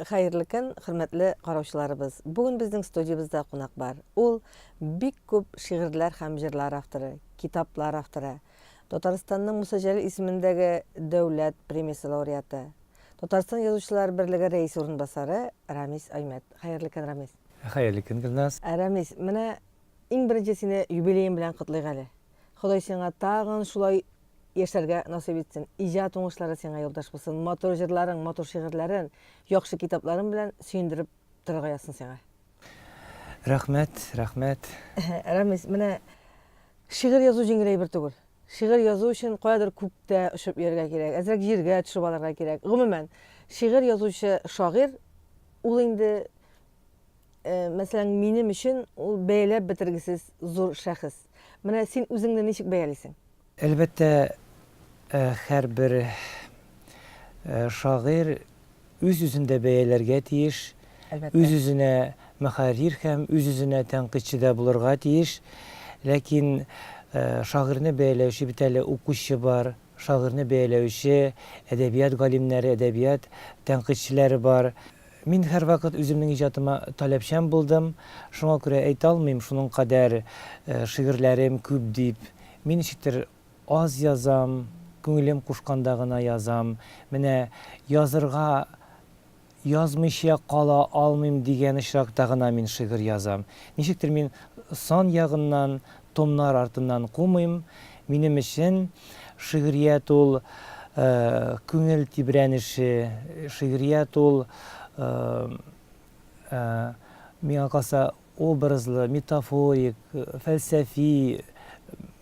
Хәерле көн, хөрмәтле караучыларыбыз. Бүген безнең студиябездә кунак бар. Ул бик күп шигырьләр һәм җырлар авторы, китаплар авторы, Татарстанның Муса Җәлил исемендәге дәүләт премиясе лауреаты, Татарстан Язучылар берлеге рәисе урынбасары Рамис Аймәт. Хәерле көн, Рамис. Хәерле көн, Гөлназ. Рамис, менә иң беренче сине юбилеең белән котлыйк әле. Ходай сиңа тагын шулай яшәргә насыйп итсен. Иҗат уңышлары сиңа юлдаш булсын. Матур җырларың, матур шигырьләрең, яхшы китапларың белән сөендереп торырга язсын сиңа. Рәхмәт, рәхмәт. Рамис, менә шигырь язу җиңел әйбер түгел. Шигырь язу өчен каядыр күктә очып йөрергә кирәк, әзрәк җиргә төшеп алырга кирәк. Гомумән, шигырь язучы шагыйрь ул инде Э, мәсәлән, минем өчен ул бәяләп бетергесез зур шәхес. Менә син үзеңне ничек бәялисең? Әлбәттә, э, һәрбер э, шагыйрь үз-үзен дә бәяләргә тиеш, үз-үзенә мөхәррир һәм үз-үзенә тәнкыйтьче дә булырга тиеш. Ләкин шагыйрьне бәяләүче бит әле укучы бар, шагыйрьне бәяләүче әдәбият галимнәре, әдәбият тәнкыйтьчеләре бар. Мин һәрвакыт үземнең иҗатыма таләпчән булдым, шуңа күрә әйтә алмыйм шуның кадәр шигырьләрем күп дип. Мин ничектер аз язам, күңелем кушканда гына язам. Менә язырга язмыйча кала алмыйм дигән очракта гына мин шигырь язам. Ничектер мин сан ягыннан томнар артыннан кумыйм. Минем өчен шигърият ул күңел тибрәнеше, шигърият ул, миңа калса, образлы, метафорик, фәлсәфи,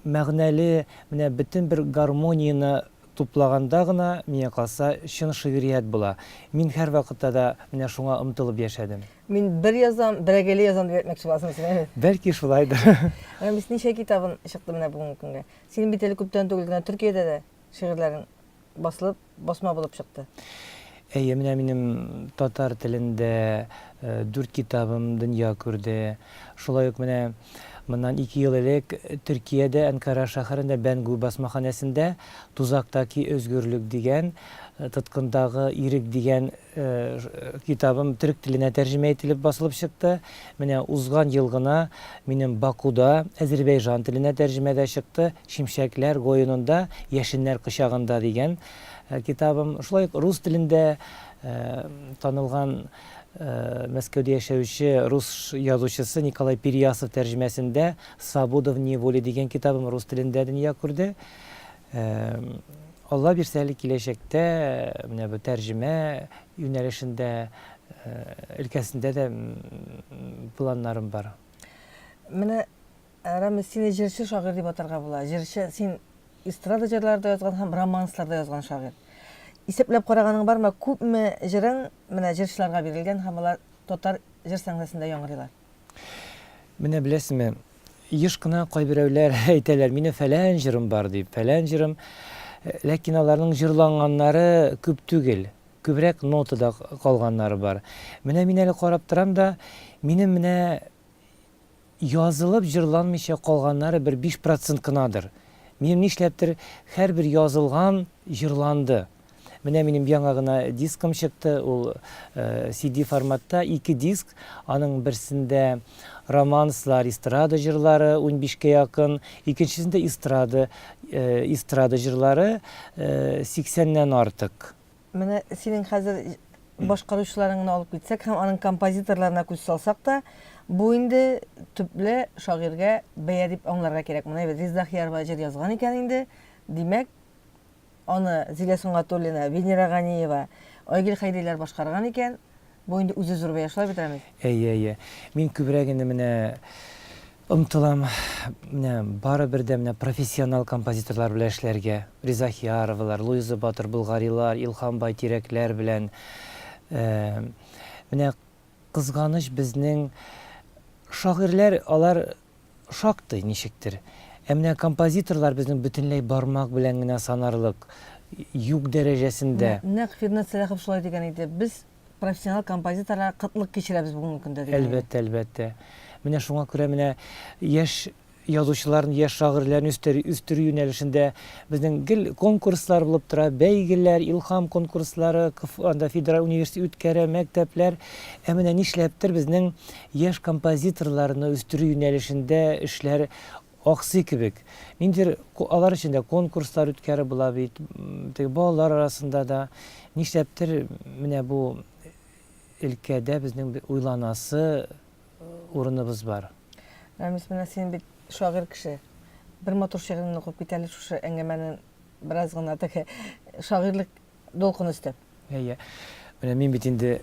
мәгънәле, менә бөтен бер гармонияне туплаганда гына, миңа калса, чын шигърият була. Мин һәрвакытта да менә шуңа омтылып яшәдем. Мин бер язам, берәгәйле язам дип әйтмәкче буласың син, әйе? Бәлки шулайдыр. Рәмис, ничә китабын чыкты менә бүгенге көнгә? Синең бит әле күптән түгел генә Төркиядә дә шигырьләрең басылып, басма булып чыкты. Әйе, менә минем татар телендә дүрт китабым дөнья күрде. Шулай ук менә моннан ике ел элек Төркиядә, Әнкара шәһәрендә Бәнгү басмаханәсендә Тузактаки özgürlük дигән, Тоткындагы ирек дигән Китабым төрек теленә тәрҗемә ителеп басылып чыкты. Менә узган ел гына минем Бакуда әзербәйжан теленә тәрҗемә дә чыкты, Шимшәкләр гоенында, яшеннәр кочагында дигән китабым. Шулай ук рус телендә танылган Мәскәүдә яшәүче рус язучысы Николай Переясов тәрҗемәсендә Свобода в неволе дигән китабым рус телендә дөнья күрде. Алла бирсә әле киләчәктә менә бу тәрҗемә юнәлешендә, өлкәсендә дә планнарым бар. Менә, Рамис, сине җырчы шагыйрь дип атарга була. Җырчы, син эстрада җырлары да язган һәм романслар да язган шагыйрь. Исәпләп караганың бармы, күпме җырың менә җырчыларга бирелгән һәм алар татар җыр сәхнәсендә яңгырыйлар? Менә беләсезме, еш кына кайберәүләр әйтәләр, минем фәлән җырым бар дип, фәлән җырым. Ләкин аларның җырланганнары күп түгел. Күбрәк нотада калганнары бар. Менә мин әле карап торам да, минем менә язылып җырланмыйча калганнары бер 5% кынадыр. Минем нишләптер һәрбер язылган җырланды. Менә минем яңа гына дискым чыкты, ул CD форматта, ике диск, аның берсендә романслар, эстрада җырлары унбишкә якын, икенчесендә эстрада, эстрада җырлары сиксәннән артык. Менә синең хәзер башкаручыларыңны алып китсәк һәм аның композиторларына күз салсак та, бу инде төпле шагыйрьгә бәя дип аңларга кирәк. Менә бит Резеда Ахиярова җыр язган икән инде, димәк, Аны Зилә Сөнгатуллина, Венера Ганиева, Айгөл Хәйриләр башкарган икән. Бу инде үзе зур бәя, шулай бит, Рамил? Әйе, әйе. Мин күбрәк инде менә омтылам, менә барыбер дә менә профессионал композиторлар белән эшләргә. Риза Хияровалар, Луиза Батыр Болгарилар, Илһам Байтирәкләр белән. Менә кызганыч безнең шагыйрьләр, алар Шактый, ничектер. Ә менә композиторлар безнең бөтенләй бармак белән генә санарлык, юк дәрәҗәсендә. Нәкъ Фирнат Сәлахов шулай дигән иде, без профессионал композиторлар кытлык кичерәбез бүгенге көндә, дигән иде. Әлбәттә, әлбәттә. Менә шуңа күрә менә яшь язучыларны, яшь шагыйрьләрне үстерү юнәлешендә безнең гел конкурслар булып тора, бәйгеләр, илһам конкурслары, анда федераль университет үткәрә, мәктәпләр. Ә менә нишләптер безнең яшь композиторларны үстерү юнәлешендә эшләр аксый кебек. Ниндидер алар өчен дә конкурслар үткәреп була бит, теге балалар арасында да. Нишләптер менә бу өлкәдә безнең уйланасы урыныбыз бар. Рамис, менә син бит шагыйрь кеше. Бер матур шигыреңне укып кит әле шушы әңгәмәнең бераз гына теге шагыйрьлек дулкын өстәп. Әйе. Менә мин бит инде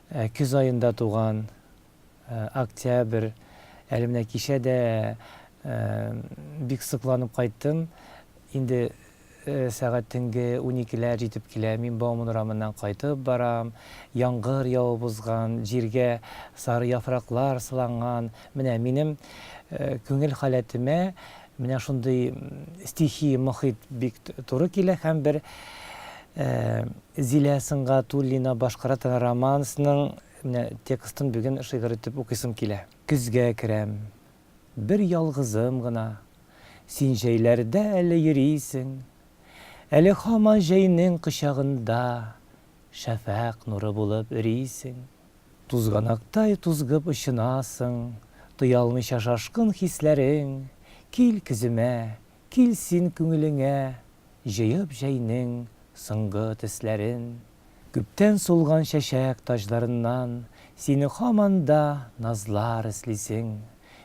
көз аенда туган, октябрь, әле менә кичә дә бик сокланып кайттым. Инде Сәгать төнге уникеләр җитеп килә. Мин Бауман урамыннан кайтып барам. Яңгыр явып узган, җиргә сары яфраклар сыланган. Менә минем күңел халәтемә менә шундый стихия, мохит бик туры килә һәм бер Зилә Сөнгатуллина башкара торган романсның менә текстын бүген шигырь итеп укыйсым килә. Көзгә керәм. Бер ялгызым гына. Син җәйләрдә әле йөрисең. Әле һаман җәйнең кочагында Шәфәкъ нуры булып эрисең. Тузганактай тузгып очынасың, Тоялмыйча шашкын хисләрең. Кил көземә, кил син күңелеңә, Җыеп җәйнең соңгы төсләрен. Күптән сулган чәчәк таҗларыннан Сине һаман да назлар эзлисең.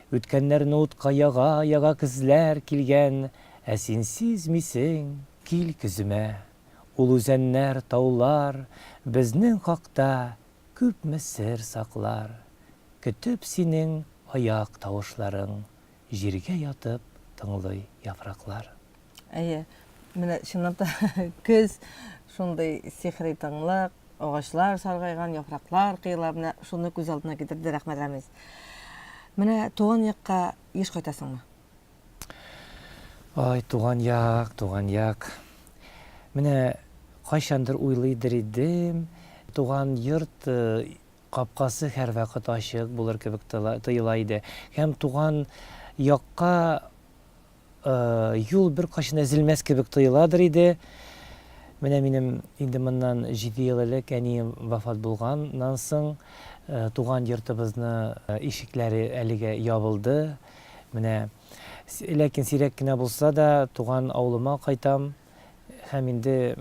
Үткәннәрне утка яга-яга Көзләр килгән, ә син сизмисең. Кил көземә, ул үзәннәр, таулар Безнең хакта күпме сер саклар. Көтеп синең аяк тавышларың Җиргә ятып тыңлый яфраклар. Әйе, менә чынлап та көз шундый сихри тынлык, агачлар саргайган, яфраклар коела, менә шуны күз алдына китерде, рәхмәт, Рәмиз. Менә туган якка еш кайтасыңмы? Ай, туган як, туган як. Менә кайчандыр уйлыйдыр идем, туган йорт капкасы һәрвакыт ачык булыр кебек тоела иде. Һәм туган якка юл беркайчан да өзелмәс кебек тоеладыр иде. Менә минем инде моннан җиде ел элек әнием вафат булганнан соң, туган йортыбызны ишекләре әлегә ябылды. Менә, ләкин сирәк кенә булса да, туган авылыма кайтам. Һәм инде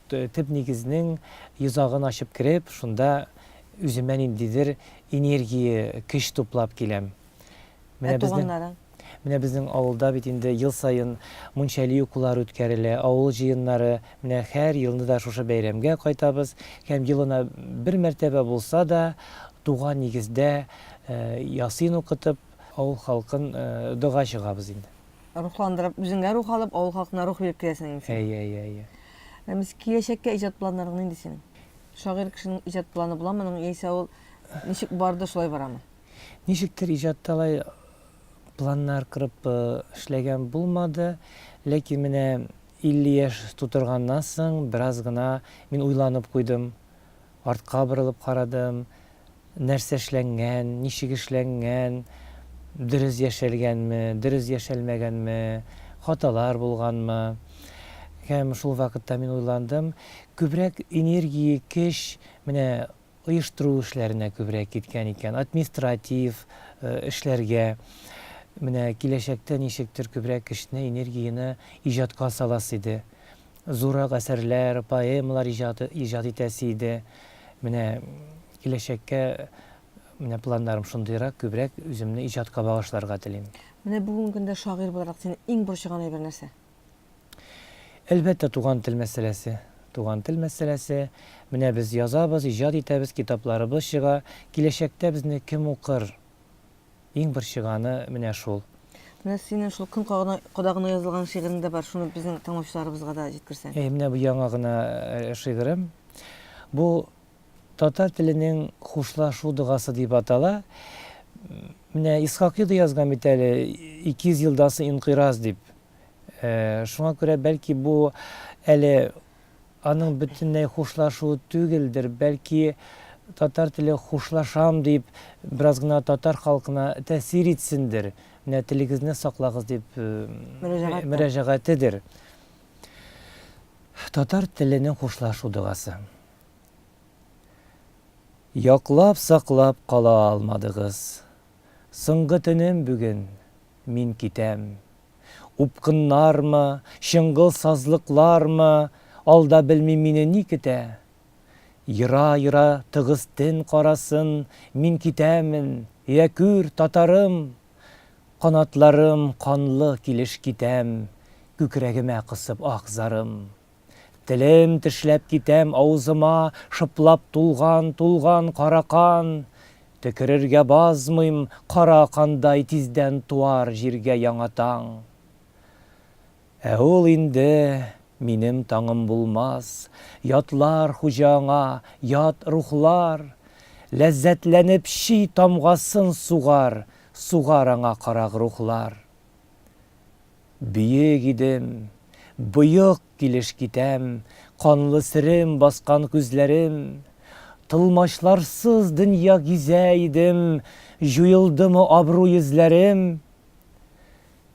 төп нигезнең йозагын ачып кереп, шунда үземә ниндидер энергия, көч туплап киләм. Ә туганнарың? Менә безнең авылда бит инде ел саен мунчали укулар үткәрелә, авыл җыеннары. Менә һәр елны да шушы бәйрәмгә кайтабыз һәм елына бер мәртәбә булса да туган нигездә ясин укытып, авыл халкын дога чыгабыз инде. Рухландырып, үзеңә рух алып, авыл халкына рух биреп киләсең инде син. Әйе, әйе, әйе. Рәмис, киләчәккә иҗат планнарың нинди синең? Шагыйрь кешенең иҗат планы буламы аның, яисә ул ничек барды, шулай барамы? Ничектер иҗатта алай планнар корып эшләгән булмады. Ләкин менә 50 яшь тутырганнан соң бераз гына мин уйланып куйдым. Артка борылып карадым, нәрсә эшләнгән, ничек эшләнгән, дөрес яшәлгәнме, дөрес яшәлмәгәнме, хаталар булганмы. Һәм шул вакытта мин уйландым, күбрәк энергия, көч менә оештыру эшләренә күбрәк киткән икән, административ эшләргә. Менә киләчәктә ничектер күбрәк көчне, энергияне иҗатка саласы иде. Зуррак әсәрләр, поэмалар иҗаты, иҗат итәсе иде. Менә киләчәккә менә планнарым шундыйрак, күбрәк үземне иҗатка багышларга телим. Менә бүгенге көндә шагыйрь буларак сине иң борчыган әйбер нәрсә? Әлбәттә, туган тел мәсьәләсе. Туган тел мәсьәләсе. Менә без язабыз, иҗат итәбез, китапларыбыз чыга. Киләчәктә безне кем укыр? Иң борчыганы менә шул. Менә синең шул көн кадагына язылган шигырең дә бар, шуны безнең тыңлаучыларыбызга да җиткерсәң. Әйе, менә бу яңа гына шигырем. Бу татар теленең хушлашу догасы дип атала. Менә Исхакый да язган бит әле, 200 елдан соң инкыйраз дип. Шуңа күрә бәлки бу әле Аның бөтенләй хушлашуы түгелдер, бәлки татар теле хушлашам дип бераз гына татар халкына тәэсир итсендер. Менә телегезне саклагыз дип мөрәҗәгатедер. Татар теленең хушлашу догасы. Яклап саклап кала алмадыгыз. Соңгы төнем бүген, мин китәм. Упкыннармы, чоңгыл сазлыклармы, алда белмим мине ни көтә. Ера-ера тыгыз төн карасын, мин китәмен, йә күр, татарым! Канатларым канлы килеш китәм, күкрәгемә кысып ах зарым. Телем тешләп китәм, авызыма шыплап тулган, тулган кара кан. Төкерергә базмыйм, кара кандай тиздән туар җиргә яңа таң. Ә ул инде минем таңым булмас, Ятлар хуҗа аңа, ят рухлар. Ләззәтләнеп чи тамгасын сугар, Сугар аңа карак рухлар. Бөек идем, боек килеш китәм, Канлы серем баскан күзләрем. Тылмачларсыз дөнья гизә идем, Җуелдымы абруй-эзләрем?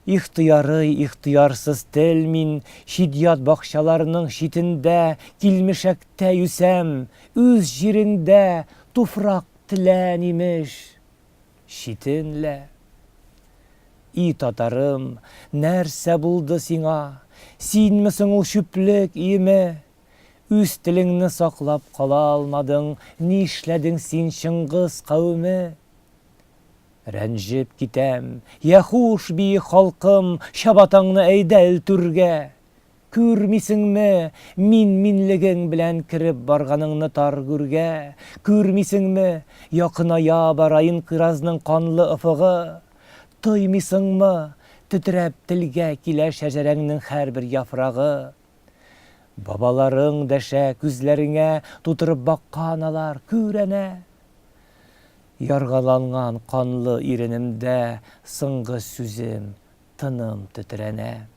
Ихтыярый, ихтыярсыз тел мин, Чит-ят бакчаларның читендә Килмешәктәй үсәм, үз җиреңдә Туфрак телән, имеш, читен лә. И татарым, нәрсә булды сиңа? Синме соң ул чүплек өеме? Үз телеңне саклап кала алмадың, Нишләдең син, Чыңгыз кавеме? Рәнҗеп китәм, йә хуш, биек халкым, Чабатаңны әйдә эл түргә! Күрмисеңме, мин-минлегең белән Кереп барганыңны тар гүргә? Күрмисеңме, якыная бара Инкыйразның канлы офыгы? Тоймыйсыңмы, тетрәп телгә килә Шәҗәрәңнең һәрбер яфрагы? Бабаларың дәшә, күзләреңә Тутырып баккан алар, күр әнә! Яргаланган канлы иренемдә Соңгы сүзем, тыным тетрәнә.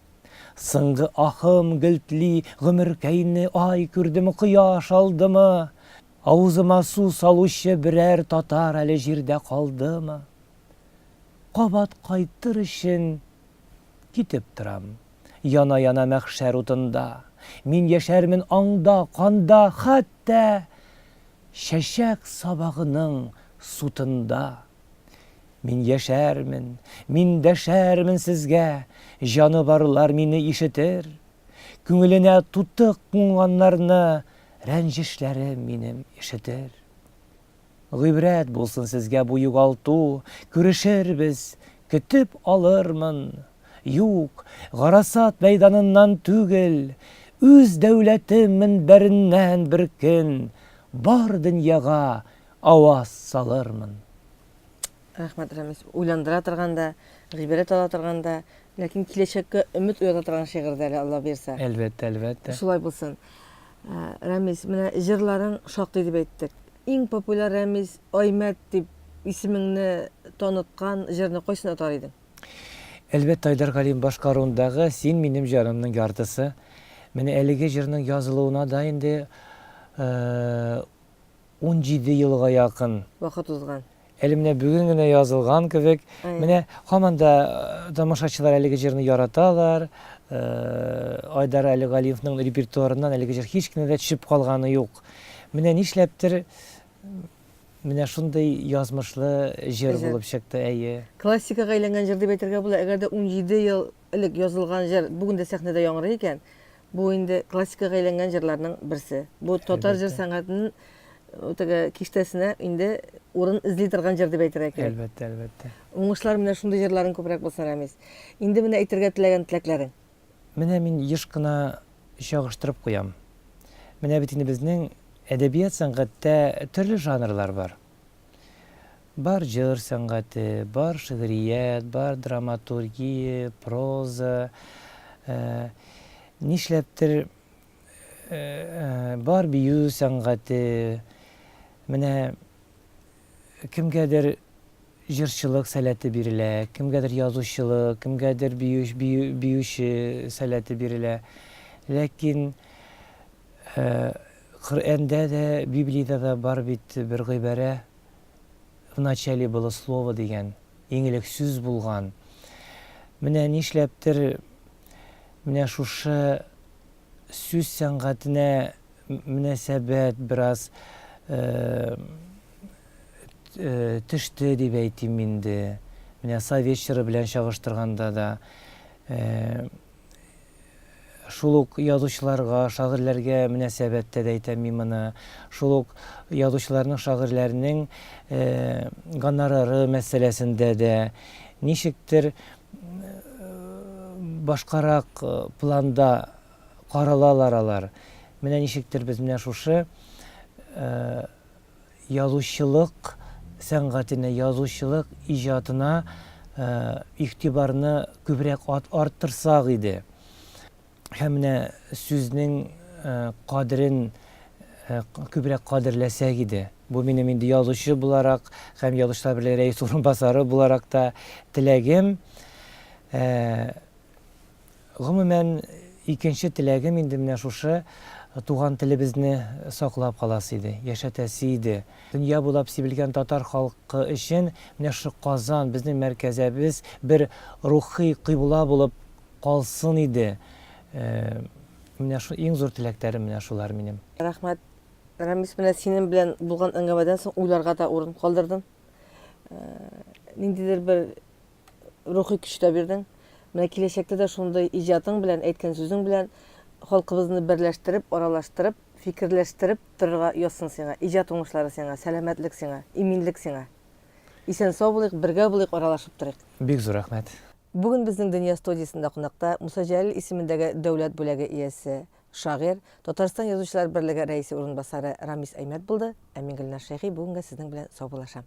Соңгы ахым гөлтли гомеркәйне Ай күрдеме, кояш алдымы? Авызыма су салучы берәр татар әле җирдә калдымы? Кабат кайтыр өчен китеп торам. Яна-яна мәхшәр утында. Мин яшәрмен аңда, канда, хәтта Чәчәк сабагының сутында. Мин яшәрмен, мин дәшәрмен сезгә, Җаны барлар мине ишетер. Күңеленә тутык кунганнарны Рәнҗешләрем минем ишетер. Гыйбрәт булсын сезгә бу югалту, Күрешербез, көтеп алырмын. Юк, гарасат мәйданыннан түгел, Үз дәүләтем мөнбәреннән бер көн Бар дөньяга аваз салырмын. Рәхмәт, Рәмис. Уйландыра торган да, гыйбрәт ала торган да, ләкин киләчәккә өмет уята торган шигырь дә әле, Алла боерса. Әлбәттә, әлбәттә. Шулай булсын. Рәмис, менә җырларың шактый дип әйттек. Иң популяр Рәмис Аймәт дип исемеңне таныткан җырны кайсын атар идең? Әлбәттә, Айдар Галим башкаруындагы Син минем җанымның яртысы. Менә әлеге җырның язылуына да инде 17 елга якын. Вакыт узган. Әле менә бүген генә язылган кебек. Менә һаман да тамашачылар әлеге җырны яраталар. Айдар әле Галиевның репертуарыннан әлеге җыр һич кенә дә төшеп калганы юк. Менә нишләптер Менә шундый язмышлы җыр булып чыкты, әйе. Классикага әйләнгән җыр дип әйтергә була. Әгәр дә 17 ел элек язылган җыр бүген дә сәхнәдә яңгырый икән, бу инде классикага әйләнгән җырларның берсе. Бу татар җыр сәнгатенең э, теге киштәсенә инде урын эзли торган җыр дип әйтергә кирәк. Әлбәттә, әлбәттә. Уңышлар менә шундый җырларың күбрәк булсын, Рәмис. Инде менә әйтергә теләгән теләкләрең. Менә мин еш кына чагыштырып куям. Менә бит инде безнең әдәбият сәнгатьтә төрле жанрлар бар. Бар җыр сәнгате, бар шигърият, бар драматургия, проза. Э, нишләптер э, бар бию сәнгате. Менә кемгәдер җырчылык сәләте бирелә, кемгәдер язучылык, кемгәдер бию, бию, биюче сәләте бирелә. Ләкин э, Коръәндә дә, Библиядә дә бар бит бер гыйбарә, В начале было слово дигән, иң элек сүз булган. Менә нишләптер менә шушы сүз сәнгатенә мөнәсәбәт бераз төште дип әйтим инде. Менә совет чоры белән чагыштырганда да шул ук язучыларга, шагыйрьләргә мөнәсәбәттә дә әйтәм мин моны. Шул ук язучыларның, шагыйрьләрнең гонорары мәсьәләсендә дә ничектер башкарак планда каралалар алар. Менә ничектер без менә шушы язучылык сәнгатенә, язучылык иҗатына игътибарны күбрәк арттырсак иде. Һәм менә сүзнең кадерен күбрәк кадерләсәк иде. Бу минем инде язучы буларак һәм Язучылар берлеге рәисе урынбасары буларак та теләгем. Гомумән, икенче теләгем инде менә шушы туган телебезне саклап каласы иде, яшәтәсе иде. Дөнья буйлап сибелгән татар халкы өчен менә шушы Казан, безнең мәркәзәбез бер рухи кыйбла булып калсын иде. Менә шу иң зур теләкләрем менә шулар минем. Рәхмәт, Рәмис, менә синең белән булган әңгәмәдән соң уйларга да урын калдырдың. Ниндидер бер рухи көч тә бирдең. Менә киләчәктә дә шундый иҗатың белән, әйткән сүзең белән халкыбызны берләштереп, аралаштырып, фикерләштереп торырга язсын сиңа. Иҗат уңышлары сиңа, сәламәтлек сиңа, иминлек сиңа. Исән-сау булыйк, бергә булыйк, аралашып торыйк. Бик зур рәхмәт. Бүген безнең Дөнья студиясендә кунакта Муса Җәлил исемендәге Дәүләт бүләге иясе, шагыйрь, Татарстан Язучылар берлеге рәисе урынбасары Рамис Аймәт булды, ә мин Гөлнар Шәйхи бүгенгә сезнең белән саубуллашам.